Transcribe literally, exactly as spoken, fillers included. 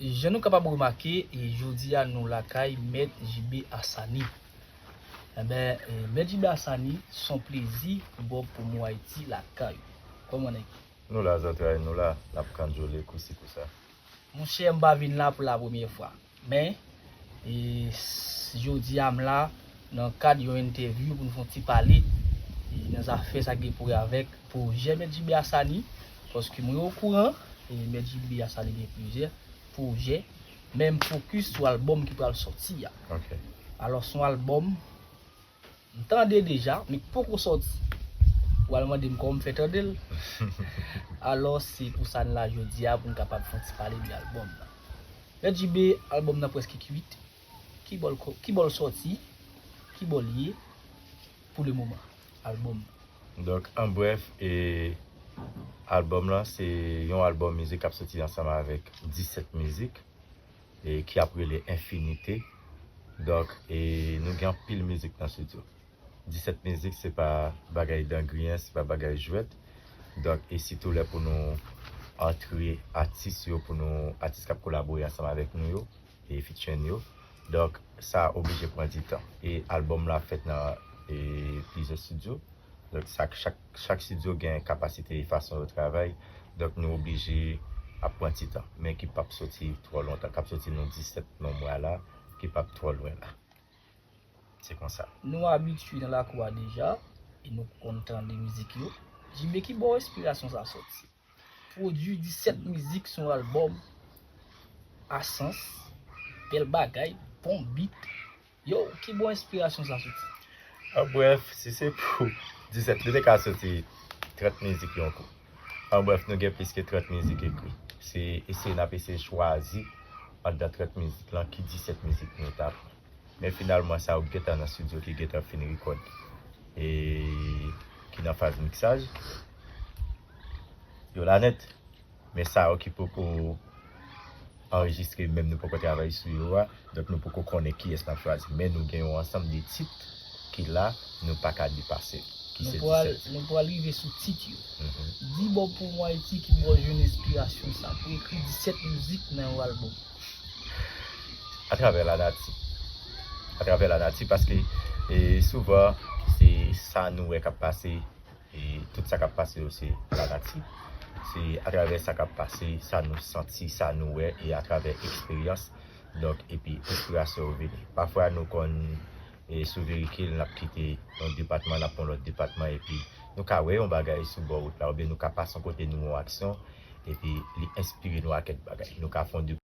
Jan nou kapab remake, e, jodi a nou lakay Mèt J B Assani. Enben, e, Mèt J B Assani, se yon plezi pou Bob Promo Haïti lakay ou. Kòman nèg? Nou la zantray, nou la, n ap kanjole kousi kousa. Monchè, m pa vin la pou la premyè fwa. Men, e, s- jodi a m la nan kad yon entèvyou pou n fè yon ti pale e, nan zafè sa gen pou wè avèk pwojè Mèt J B Assani. Paske mwen okouran, e, Mèt J B Assani gen plizyè pwojè, men m fokis sou albòm ki pral sòti a. Ok. Alò, se yon albòm m tande deja, men k poko sòti. Ou al mande m kòman m fè tande l. Alò, se pou sa n la jodi a, pou n kapab fè yon ti pale de albòm nan. Mèt J B, albòm nan prèske kwit. Ki bò l ko- ki bò l sòti? Ki bò l ye? Pou le moman, albòm nan. Donk, an brèf, e, albòm lan se yon albòm mizik k ap soti ansanm avèk disèt mizik, e, ki ap rele Infinité. Donk, e, nou gen anpil mizik nan estidyo. Disèt mizik, se pa bagay dan griyen, se pa bagay jwèt. Donk, e sitou lè pou nou antre atis yo, pou nou, atis k ap kolabore ansanm avèk nou yo, e featuring yo. Donk, sa oblije pran di tan. E albòm la fèt nan, e, plizyè estidyo. Donk, sa, chak, chak estidyo gen kapasite e fason yo travay. Donk, nou oblije ap pran ti tan. Men ki p ap soti twò lontan. K ap soti nan disèt nan mwa la, ki p ap twò lwen la. Se konsa. Nou abitye nan lakou a deja, e nou konn tande mizik yo. J B, ki bò enspirasyon sa sòti? Pwodui disèt mizik sou yon albòm, a sans, bèl bagay, bon beat. Yo, ki bò enspirasyon sa soti? An brèf, si se pou disèt, nou te ka soti trant mizik yon kou. An brèf, nou gen plis ke trant mizik ekri. Se eseye, n ap eseye chwazi anndan trant mizik lan ki disèt mizik nou ta pran. Men finalman, sa yo gentan nan estidyo ki gentan fin rekòd e ki nan faz miksaj. Yo la nèt. Men sa yo ki poko anrejistre, menm nou poko travay sou yo a, donk nou poko konnen kiyès n ap chwazi. Men nou gen yon ansanm de tit ki la, nou pa ka depase l, ki se Nou pral, disèt tit. Nou pral rive sou tit yo. Mhm. Di Bob Promo Haïti ki bò w jwenn enspirasyon sa pou ekri disèt mizik nan yon albòm. Atravè lanati. Atravè lanati, paske, e, souvan, se sa nou wè k ap pase, e tout sa k ap pase yo se lanati. Se atravè sa k ap pase, sa nou santi, sa nou wè, e atravè eksperyans, donk, epi enspirasyon yo vini. Pafwa, nou konn, e, sou verikil, n ap kite yon depatman, n ap pran lòt depatman, epi nou ka wè yon bagay sou bò wout la, oubyen nou ka pase yon kote, nou wè yon aksyon, epi li enspire nou a kèk bagay. Nou ka fè yon de